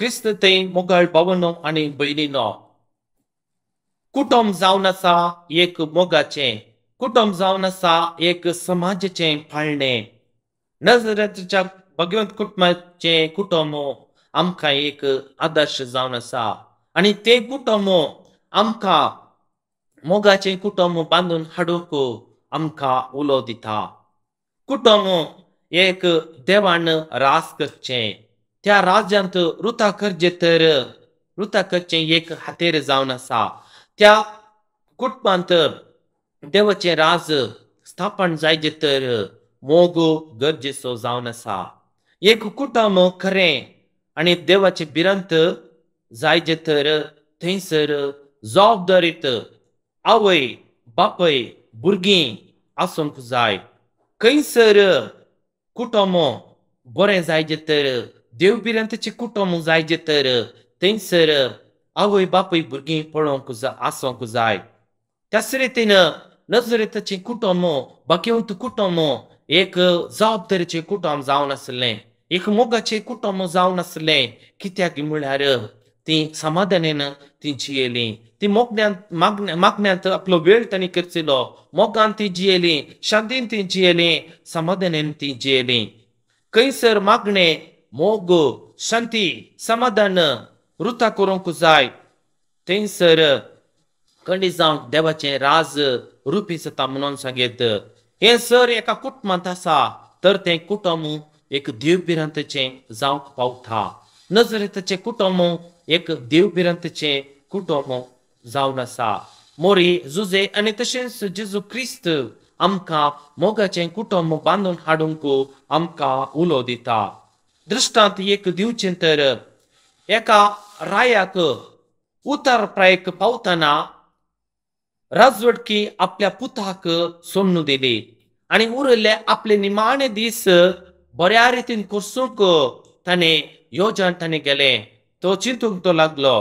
क्रिस्त थंय मोगाळ भावनो आनी भयणीनो, कुटुंब जावन आसा एक मोगाचें, कुटुंब जावन आसा एक समाजाचें पाळणें. नजरेच्या भगवंत कुटुंबाचें कुटुंब आमकां एक आदर्श जावन आसा आनी तें कुटुंब आमकां मोगाचें कुटुंब बांदून हाडूंक आमकां उलो दिता. कुटुंब एक देवान रास करचें, त्या राज्यांत रुता करचें तर रुता करचें एक हातेर जावन आसा. त्या कुटुंबांत देवाचें राज स्थापन जायजें तर मोग गरजेचो जावन आसा. एक कुटुंब खरें आनी देवाचें भिरांत जायजें तर थंयसर जबाबदारीत आवय बापय भुरगीं आसूंक जाय. खंयसर कुटुंब बरें जायजें तर देव भिरांतेचें कुटुंब जायजें तर थंयसर आवय बापूय भुरगीं पळोवंक आसूंक जाय. त्याच रितीन नजरेताचें कुटुंब भाग्यवंत कुटुंब एक जबाबदारीचें कुटुंब जावन आसलें, एक मोगाचें कुटुंब जावन आसलें. कित्याक म्हळ्यार ती समाधानेन ती जियेली, ती मोगण्यांत मागण्यांत आपलो वेळ तांणी करचेलो, मोगान ती जियेली, शांतीन ती जियेली, समाधानेन ती जियेली. खंयसर मागणें, मोग, शांती, समाधान रुता करूंक जाय थंयसर खंडीत जावंक देवाचें राज रुपी जाता म्हणून सांगीत. हें सर एका कुटुंबांत आसा तर तें कुटुंब एक देव भिरांतेचें जावंक पावता. नजरेताचें कुटुंब एक देव भिरांतेचें कुटुंब जावन आसा. मोरी जुजे आनी तशेंच जेजू क्रिस्त आमकां मोगाचें कुटुंब बांदून हाडूंक आमकां उलो दिता. दृश्टांत एक दिवचें तर एका रायाक उतार प्रायक पावतना राजवटकी आपल्या पुताक सोडून दिली आनी उरिल्ले आपले निमाणे दीस बऱ्या रितीन करसूंक ताणें योजन ताणें गेलें. तो चिंतूंक तो लागलो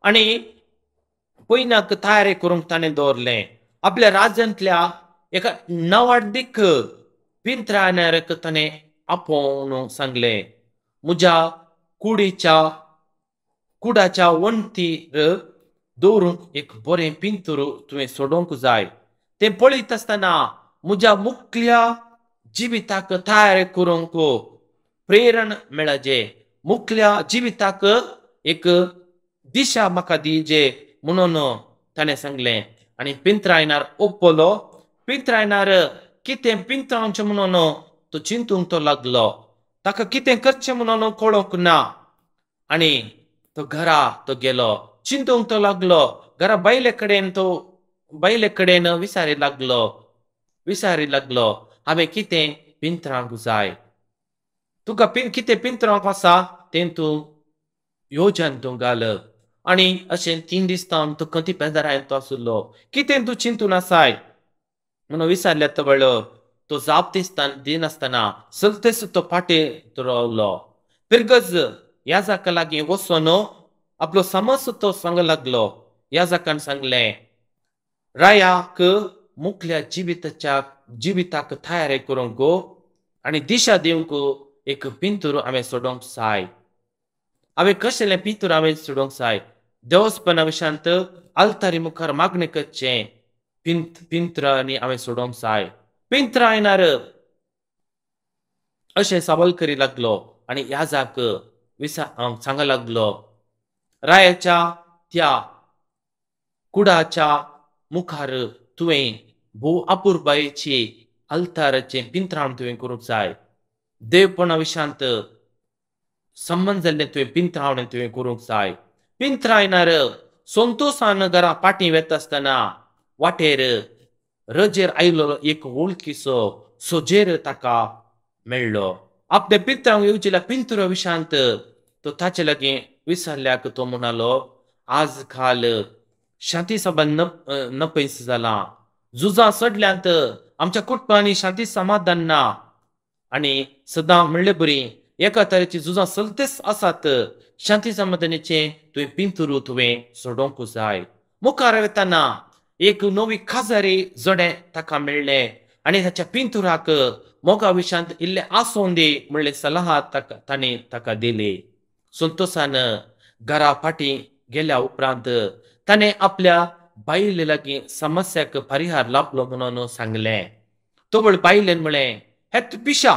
आनी पयनाक तयारी करूंक ताणें दवरलें. आपल्या राज्यांतल्या एका नवाडदीक पिंत्राण्याक ताणें आपोवन सांगलें, म्हज्या कुडीच्या कुडाच्या वण्टीर दवरूंक एक बरें पिंतूर तुवें सोडोवंक जाय. तें पळयत आसतना म्हज्या मुखल्या जिविताक तयार करूंक प्रेरण मेळचे, मुखल्या जिविताक एक दिशा म्हाका दिजे म्हणून ताणें सांगलें. आनी पिंत्रायनार ओपलो. पिंत्रायनार कितें पिंत्रावचें म्हणून तो चिंतूंक तो लागलो. ताका कितें करचें म्हणून कळोंक ना आनी तो घरा तो गेलो. चिंतूंक तो लागलो. घरा बायले कडेन तो बायले कडेन विचारी लागलो, विचारी लागलो, हांवें कितें पिंत्रावंक जाय, तुका कितें पिंत्रावंक आसा तें तूं योजन तूं घाल. आनी अशें 3 दीस तो खंती पेजारायन तो आशिल्लो. कितें तूं चिंतून आसाय म्हणून विचारल्या तवळ तो जाप दिनासतना सलतेच तो फाटीं रावलो. पिरगज याजाका लागीं वचून आपलो समज तो सांग लागलो. याजाकान सांगलें, रायाक मुखल्या जिविताच्या जिविताक तयारी करूंक आनी दिशा दिवंक एक पिंतूर हांवें सोडोवंक जाय. हांवें कसलें पिंतूर हांवें सोडोवंक जाय? देवस्पना विशांत आल्तारी मुखार मागणें करचें पिंत्रांनी हांवें सोडोवंक जाय. पिंत्रायनार अशें सवाल करी लागलो आनी याजाक सांग लागलो, रायाच्या त्या कुडाच्या मुखार तुवें भोव अपुरबायेची अल्ताराचें पिंत्रावण तुवें करूंक जाय. देवपणा विशांत संबंद जाल्लें तुवें पिंत्रावण तुवें करूंक जाय. पिंत्रायनार संतोशान घरा फाटीं वेता आसतना वाटेर रजेर आयलो एक वळखीचो सोजेर ताका मेळ्ळो. आपल्या पिंत्रांक येवचेल्या पिंतुरा विशांत तो ताचे लागीं विसरल्याक तो म्हणालो, आज काल शांती सभा नपयस जालां, झुजां सडल्यांत, आमच्या कुटुंबांनी शांती समाधान ना आनी सदां म्हणले बरी एका तरेची झुजां चलतेच आसात. शांती समाधानाचें तुवें पिंतुरू तुवें सोडोवंक जाय. मुखार वतना एक नवी खाजारी जोडें ताका मेळ्ळें आनी ताच्या पिंतुराक मोगा विशांत इल्लें आसून दी म्हणले सलाह ताणें ताका दिली. संतोशान घरा फाटीं गेल्या उपरांत ताणें आपल्या बायले लागीं समस्याक परिहार लाभलो म्हणून सांगलें. तवळ बायलेन म्हळें, हे तूं पिशा,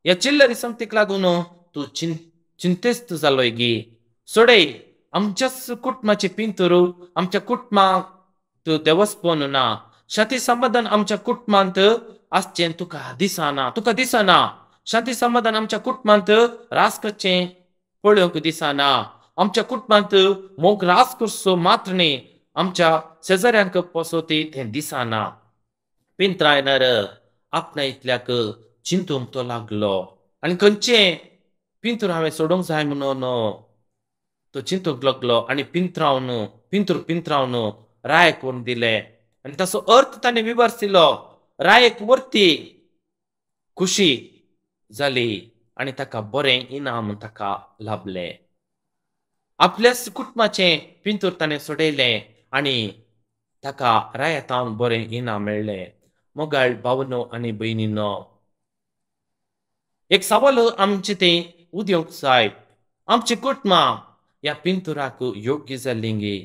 ह्या चिल्लरी संगतीक लागून तूं चिंतेस्त जालोय गी. सोडय, आमच्याच कुटुंबाचे पिंतूर आमच्या कुटुंबाक देवस्पण ना, शांती समाधान आमच्या कुटुंबांत आसचें तुका दिसना, तुका दिसना. शांती समाधान आमच्या कुटुंबांत रास करचें पळोवंक दिसना. आमच्या कुटुंबांत मोग रास करचो मात्र न्ही, आमच्या शेजाऱ्यांक पसोती तें दिसना. पिंत्रायनर आपणा इतल्याक चिंतूंक तो लागलो आनी खंयचें पिंतूर हांवें सोडूंक जाय म्हणून तो चिंतूंक लागलो आनी पिंत्रावन पिंतूर पिंत्रावन रायक व्हरून दिलें आनी ताचो अर्थ ताणें विवर्सिलो. रायक वरती खुशी जाली आनी ताका बरें इनाम ताका लाभलें. आपल्याच कुटुंबाचें पिंतूर ताणें सोडयलें आनी ताका रायातावन बरें इनाम मेळ्ळें. मोगाळ भावनो आनी भयणीनो, एक सवाल आमचें तें उद्योग जाय, आमचें कुटुंबां ह्या पिंतुराक योग्य जाल्लीं गी?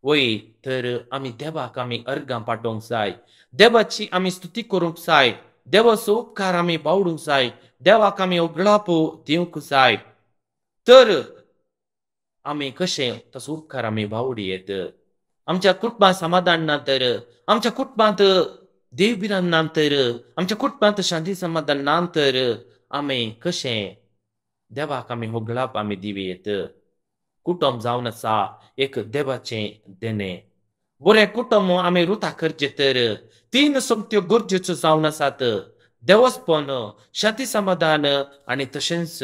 वय तर आमी देवाक आमी अर्गां पाठोवंक जाय, देवाची आमी स्तुती करूंक जाय, देवाचो उपकार आमी बावडूंक जाय, देवाक आमी उगडाप दिवंक जाय. तर आमी कशें ताचो उपकार आमी बावडी येत. आमच्या कुटुंबांत समाधान ना तर, आमच्या कुटुंबांत देवभिरांत ना तर, आमच्या कुटुंबांत शांती समाधान ना तर आमी कशें देवाक आमी होगळाप आमी दिवयेत. कुटुंब जावन आसा एक देवाचें देणें. बरें कुटुंब आमी रुता करचें तर तीन सोमत्यो गरजेच्यो जावन आसात, देवस्पण, शांती समाधान आनी तशेंच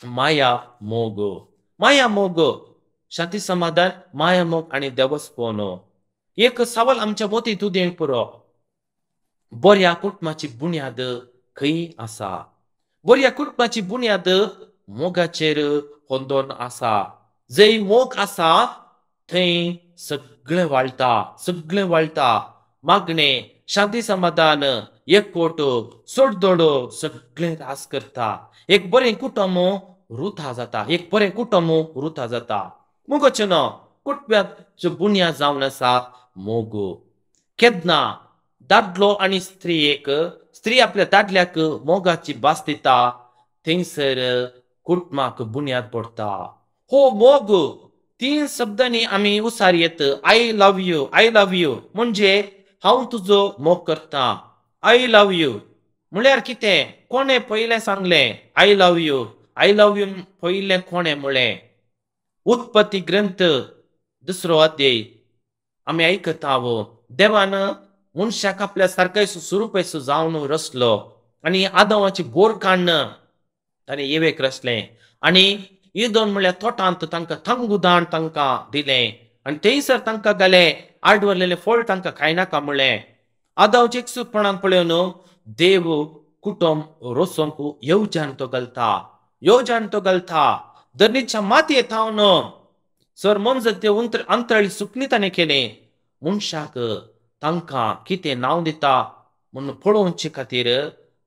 माया मोग. माया मोग, शांती समाधान, माया मोग आनी देवस्पण. एक सवाल आमच्या मतींत उदेंक पुरो, बऱ्या कुटुंबाची बुन्याद खंय आसा? बऱ्या कुटुंबाची बुन्याद मोगाचेर होंदोन आसा. जंय मोग आसा थंय सगळें वाळटा, सगळें वाळटा. मागणें, शांती समाधान, एकवट, सोडदोडो सगळें रास करता. एक बरें कुटुंब रुथा जाता, एक बरें कुटुंब रुथा जाता. मोगाचें ना कुटुंबाचो बुन्याद जावन आसा मोग. केन्ना दादलो आनी स्त्रीयेक, स्त्री आपल्या दादल्याक मोगाची भास दिता, थंयसर कुटुंबाक बुन्याद पडटा. हो मोग तीन शब्दांनी आमी उसार येत, I love you, I love you म्हणजे हांव तुजो मोग करता. I love you म्हळ्यार कितें? कोणें पयलें सांगलें I love you? I love you पयलें कोणें म्हळें? उत्पत्ती ग्रंथ दुसरो अध्याय आमी आयकता, देवान मनशाक आपल्या सारकेसो सुरूपेसो जावन रचलो आनी आदवाची बोर काडून ताणें येवेक रचलें आनी इदोन म्हळ्यार तोटांत तांकां थंगुदान तांकां दिलें आनी थंयसर तांकां घालें आडवरलेलें फळ तांकां खायनाका म्हणलें. आदावचें एकसुरपणान पळोवन देव कुटुंब रोसोंक येवजण तो घालता, येवजण तो घालता. धरणीच्या मातये थावन सर मनजत ते अंतराळी सुकणी ताणें केलें. मनशाक तांकां कितें नांव दिता म्हूण पळोवचे खातीर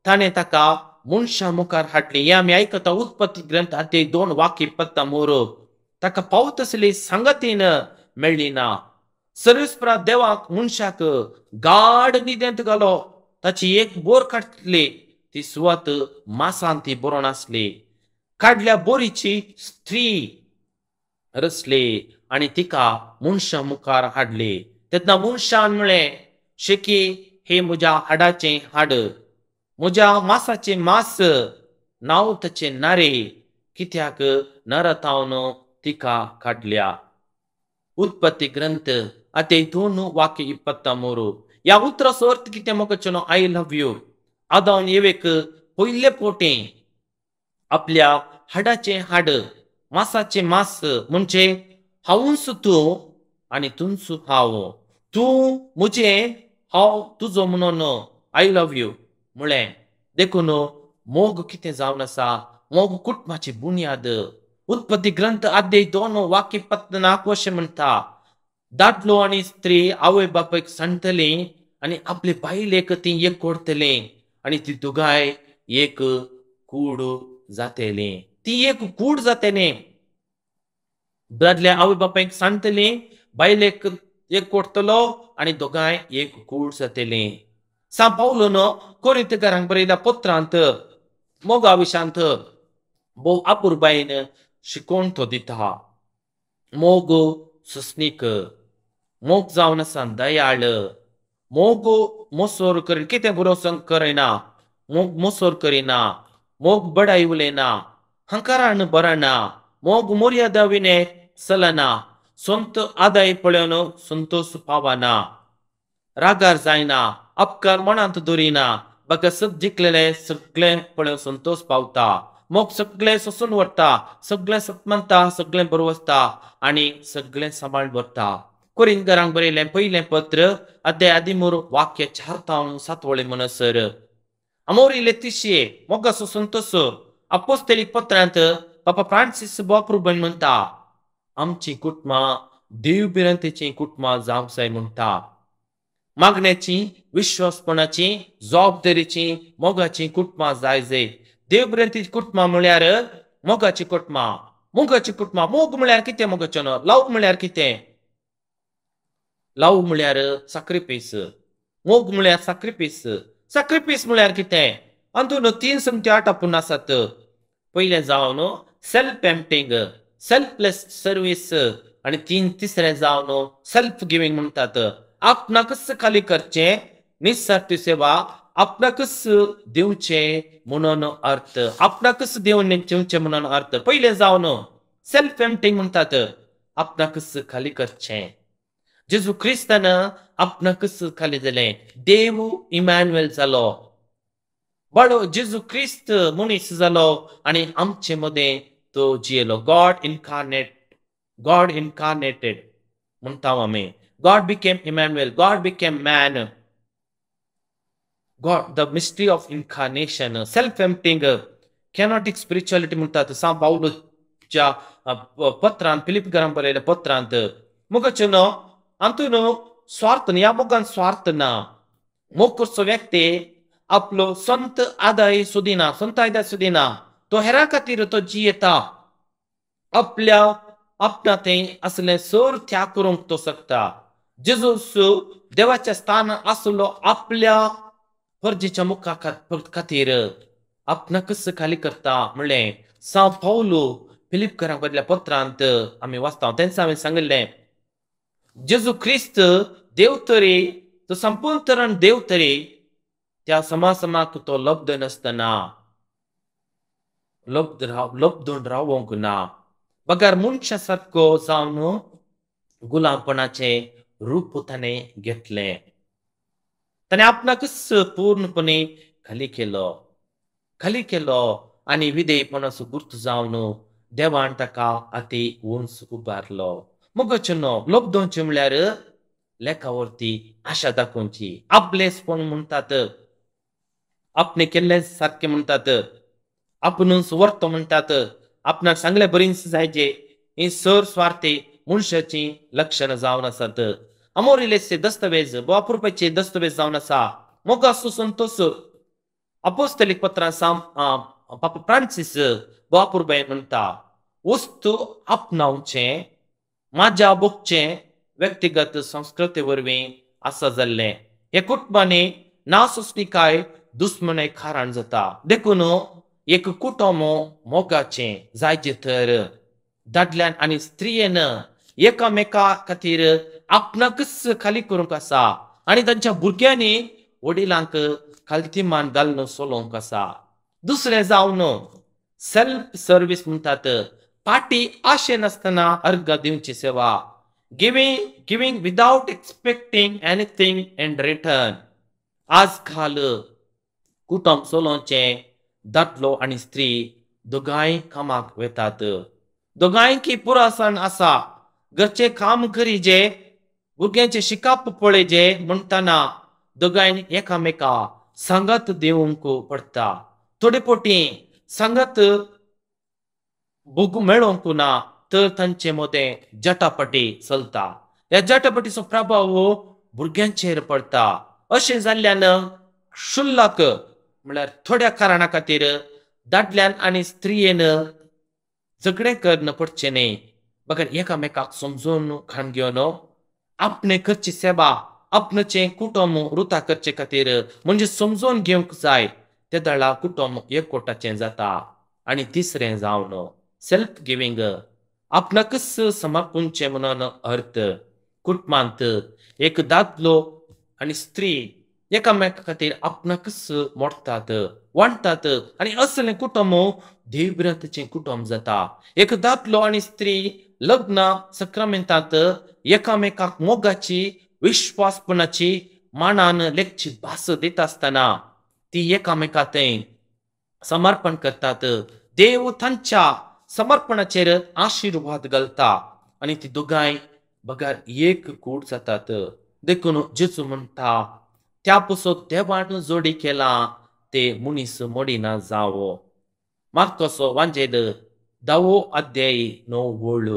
ताणें ताका मनशा मुखार हाडली. हें आमी आयकता उत्पत्ती ग्रंथ अध्याय 2 वाक्य 23. ताका पावत तसली सांगातीन मेळ्ळी ना. सर्वेस्परा देवाक मनशाक गाड न्हिदेंत घालो. ताची एक बोर काडली, ती सुवात मासान ती बरोवन आसली. काडल्या बोरीची स्त्री रचली आनी तिका मनशा मुखार हाडली. तेन्ना मनशान म्हळें, शेकी हे म्हज्या हाडाचें हाड, म्हज्या मासाचें मास, नांव ताचें नारे, कित्याक नरतावन तिका काडल्या. उत्पत्ती ग्रंथ अध्याय 2 वाक्य 23. ह्या उतराचो अर्थ कितें म्हाका? I love you. आदावन येवेक पयले पोटे आपल्या हाडाचें हाड, मासाचें मास म्हणजे हांवूच तूं आनी तूंच हांव, तूं म्हजें हांव तुजो म्हणून I love you म्हळें. देखून मोग कितें जावन आसा? मोग कुटुंबाची बुन्याद. उत्पत्ती ग्रंथ अध्याय 2 वाक्य 24 अशें म्हणटा, दादलो आनी स्त्री आवय बापायक सांडटली आनी आपले बायलेक ती एक करतली आनी ती दोगांय एक कूड जातली, ती एक कूड जातेली. दादले आवय बापायक सांगतली, बायलेक एक कोटतलो आनी दोगांय एक कूड जातली. सां पावलोन कोरिंतकारांक बरयल्या पत्रांत मोगा विशांत भोव अपुरबायेन शिकोवन तो दिता. मोग सस्नीक, मोग जावन आसा दयाळ, मोग मोसोर करी कितें भरोसो करिना, मोग मोसोर करिना, मोग बडाय उलयना, हंकारान बरना, मोग मर्यादा विणे चलना, संत आदाय पळोवन संतोष पावना, रागार जायना, अपकार मनांत दवरिना, बाका सग जिखलेले सगळें पळोवन संतोष पावता, मोग सगळें सोसून व्हरता, सगळें सतमानता, सगळें बरवसता आनी सगळें सांबाळ व्हरता. कोरिंतकारांक बरयलें पयलें पत्र अध्याय आदिमूर वाक्य 4 तावन 7 वळी म्हणसर आमोरिले तिशे मोगाचो संतोष. अपोस्तेलीक पत्रांत पापा फ्रांसीस बोप्रुबन म्हणटा, आमची कुटुंबां देव भिरांतेचीं कुटुंबां जावंक जाय म्हणटा. मागण्याची, विश्वासपणाची, जबाबदारीची, मोगाची कुटुंबां जाय जाय. देव भिरांतेची कुटुंबां म्हळ्यार मोगाची कुटुंबां. मोगाची कुटुंबां, मोग म्हळ्यार कितें? मोगाचें न्हू, लव म्हळ्यार कितें? लव म्हळ्यार साक्रिफीस, मोग म्हळ्यार साक्रिफीस. साक्रिफीस म्हळ्यार कितें? अंदून 3 संगती आटापून आसात. पयलें जावन सेल्फ एम्पटिंग, सेल्फलेस सर्वीस आनी तिसरें जावन सेल्फ गिवींग म्हणटात. आपणाकच खाली करचें, निस्वार्थी सेवा, आपणाकच दिवचें म्हणून अर्थ, आपणाकच दिवन दिवचें म्हणून अर्थ. पयलें जावन सेल्फ एम्पटिंग म्हणटात, आपणाकच खाली करचें. जेजू क्रिस्तान आपणाकच खाली जालें, देव इमॅन्युएल जालो, बडो जेजू क्रिस्त मनीस जालो आनी आमचे मदें तो जियेलो. गॉड इनकार्नेट, गॉड इनकार्नेटेड म्हणटा आमी. God became Emmanuel, God became man. God, the mystery of incarnation, self emptying, kenotic spirituality म्हणटात सां पावलूच्या पत्रांत, फिलिपकारांक बरयल्या पत्रांत. मोगाचें न्हू, हातूंत स्वार्थ न्ही, ह्या मोगान स्वार्थ ना. मोग करचो व्यक्ती आपलो संत आदाय सोदिना, संत आदाय सोदिना, तो हेरां खातीर तो जियेता. आपल्या आपणा थंय असलें सर त्याग करूंक तो शकता. जेजूस देवाच्या स्थान आसलो आपल्या फर्जीच्या मुखा खातीर आपणाकच खाली करता म्हणलें सां पावलू फिलिपकारांक बरयल्या पत्रांत आमी वाचता. तेंच हांवें सांगिल्लें, जेजू क्रिस्त देव तरी, तो संपूर्ण तरान देव तरी, त्या समासमाक तो लब्ध नासतना, लब्धून रावोंक ना, बगर मनशा सारको जावन गुलामपणाचें रूप ताणें घेतलें. ताणें आपणाकच पूर्णपणे खाली केलो, खाली केलो आनी विधेयपणाचो गुर्त जावन देवान ताका अती उंच उबारलो. मोगाचें न्हू, लब्धोवचें म्हळ्यार लेखावरती आशा दाखोवची. आपलेसपण म्हणटात, आपणे केल्लें सारकें म्हणटात, आपुणूच व्हरतो म्हणटात, आपणाक सांगले बरीच जायचे. ही सर स्वार्थी मनशाचीं लक्षणां जावन आसात. आमोरिलेचे दस्तावेज, वापरपाचे दस्तावेज जावन आसा. मोगाचो संतोष अपोस्तलीक पत्रां सां पापा फ्रांसीस वापरबाय म्हणटा, वस्तू आपणावचें, म्हाज्या भोगचें व्यक्तिगत संस्कृती वरवीं आसा जाल्लें. हे कुटुंबांनी ना सोंसणीकाय दुस्मनाय कारण जाता. देखून एक कुटुंब मोगाचें जायचें तर दादल्यान आनी स्त्रियेन एकामेका खातीर आपणाकच खाली करूंक आसा आनी तांच्या भुरग्यांनी वडिलांक खालती मान घालून चलोवंक आसा. दुसरें जावन सेल्फ सर्वीस म्हणटात, पाटी आशे नासतना अर्घ दिवची सेवा, giving without expecting anything in return. आज काल कुटुंब चलोवचें दादलो आनी स्त्री दोगांय कामाक वेतात, दोगांयकी पुरासण आसा. घरचें काम करीजे, भुरग्यांचें शिकप पळयजे म्हणटना दोगांयनी एकामेका सांगात दिवंक पडटा. थोडे पोटी सांगात मेळोवंक ना तर तांचे मदें जटापटी चलता. ह्या जटापटीचो प्रभाव भुरग्यांचेर पडटा. अशें जाल्ल्यान क्षुल्लक म्हळ्यार थोड्या कारणा खातीर दादल्यान आनी स्त्रियेन झगडें करन पडचें न्ही, बगर एकामेकाक समजून खाण घेवन आपणे करची सेवा आपणाचें कुटुंब रुता करचे खातीर म्हणजे समजून घेवंक जाय. ते दळा कुटुंब एकवटाचें जाता. आनी तिसरें जावन सेल्फ गिवींग, आपणाकच समर्पणचें म्हणून अर्थ. कुटुंबांत एक दादलो आनी स्त्री एकामेका खातीर आपणाकच मोडटात, वांट्टात आनी असलें कुटुंब देवभिरांतेचें कुटुंब जाता. एक दादलो आनी स्त्री लग्न सक्रामेंतांत एकामेकाक मोगाची, विश्वासपणाची मानान लेखची भास दिता आसतना ती एकामेका थंय समर्पण करतात. देव तांच्या समर्पणाचेर आशिर्वाद घालता आनी ती दोगांय बगर एक कूड जातात. देखून जेजू म्हणटा, त्या पसत देवान जोडी केला ते मनीस मोडिना जावो. मार्कोसो वांजेल 10वो अध्याय 9 वळ.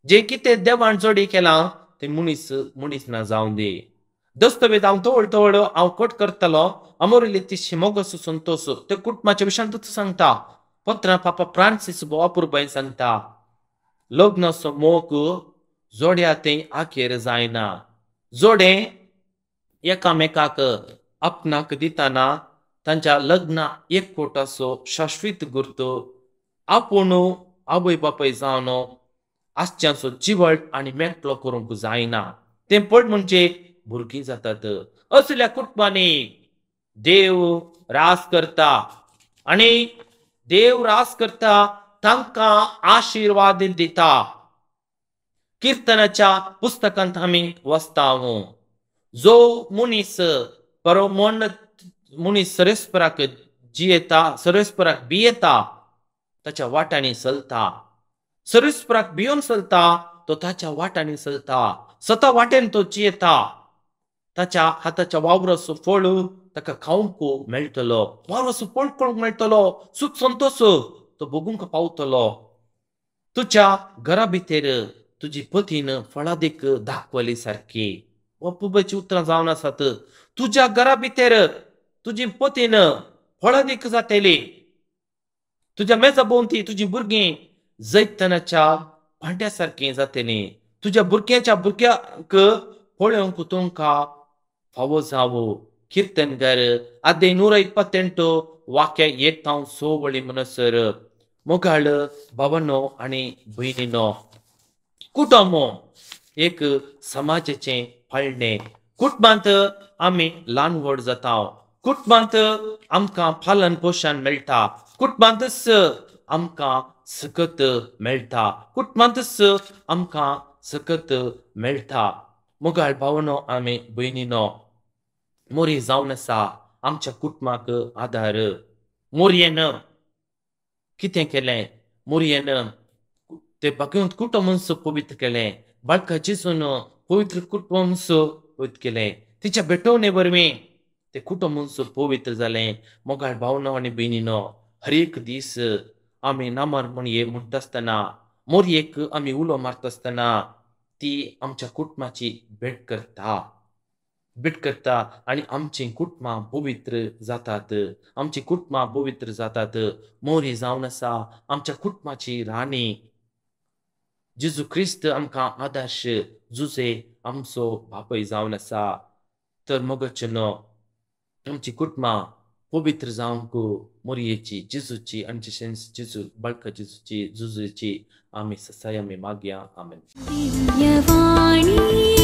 जे कितें देवान जोडी केलां ते मनीस मनीस ना जावं दी. दस्तवेज हांव तवळ तवळ हांव कोट करतलो. अमोरिली तिशी मोगसो संतोस ते कुटुंबाच्या विशयांतूच सांगता. पत्रां पापा फ्रांसीस अपुरबायेन सांगता, लग्नाचो मोग जोड्या थंय आखेर जायना. जोडें एकामेकाक आपणाक दितना तांच्या लग्ना एकवटाचो शाश्वीत गुर्त आपूण आवय बापाय जावन आसच्यांचो जिवळ आनी मेकळो करूंक जायना. तें पड म्हणजे भुरगीं जातात. असल्या कुटुंबांनी देव रास करता आनी देव रास करता तांकां आशिर्वाद दिता. किर्तनाच्या पुस्तकांत आमी वाचता, जो मनीस बरो मन मनीस सरेस्पराक जियेता, सरेस्पराक भियेता, ताच्या वाटांनी चलता. सरेस्पराक भियोन चलता तो ताच्या वाटांनी चलता. स्वता वाटेन तो जियेता. ताच्या हाताच्या वावराचो फळ ताका खावंक मेळटलो, वावराचो फळ करूंक मेळटलो, सुख संतोश तो भोगूंक पावतलो. तुज्या घरा भितर तुजी पतीन फळादीक दाखवली सारकी अपुरबायेचीं उतरां जावन आसात. तुज्या घरा भितर तुजी पतीन फळादीक जातली. तुज्या मेजा भोंवती तुजी भुरगीं जैतनाच्या भांड्या सारकीं जातलीं. तुज्या भुरग्यांच्या भुरग्यांक पळोवंक तुमकां फावो जावो. किर्तनगर आदे 128 वाक्य 1 तावन 6 वळी म्हणसर. मोगाळ भावानो आनी भयणीनो, कुटुंब एक समाजाचें पाळणें. कुटुंबांत आमी ल्हान व्हड जाता. कुटुंबांत आमकां पालन पोशण मेळटा. कुटुंबांतच आमकां सकत मेळटा. कुटुंबांतच आमकां सकत मेळटा. मोगाळ भावनो आमी भयणीनो, मोरी जावन आसा आमच्या कुटुंबाक आदार. मोरयेन कितें केलें? मोरयेन ते बागेंत कुटुंब पवित्र केलें. बाळका जेजून पवित्र कुटुंब पवित्र केलें. तिच्या भेटवणे वरवीं ते कुटुंब पवित्र जालें. मोगाळ भावनो आनी भयणीनो, हर एक दीस आमी नामार म्हणये म्हणटा आसतना, मोरयेक आमी उलो मारता आसतना ती आमच्या कुटुंबाची भेट करता, भेट करता आनी आमचीं कुटुंबां पवित्र जातात. आमचीं कुटुंबां पवित्र जातात. मोरी जावन आसा आमच्या कुटुंबाची राणी. जेजू क्रिस्त आमकां आदर्श, जुजे आमचो बापूय जावन आसा. तर मोगाचेनो, आमचीं कुटुंबां पवित्र जावंक मोरयेची, जेजूची आनी तशेंच जेजू बाळका जेजूची, जुजेची आमी ससाय आमी मागया. आमेन. दिव्यवाणी.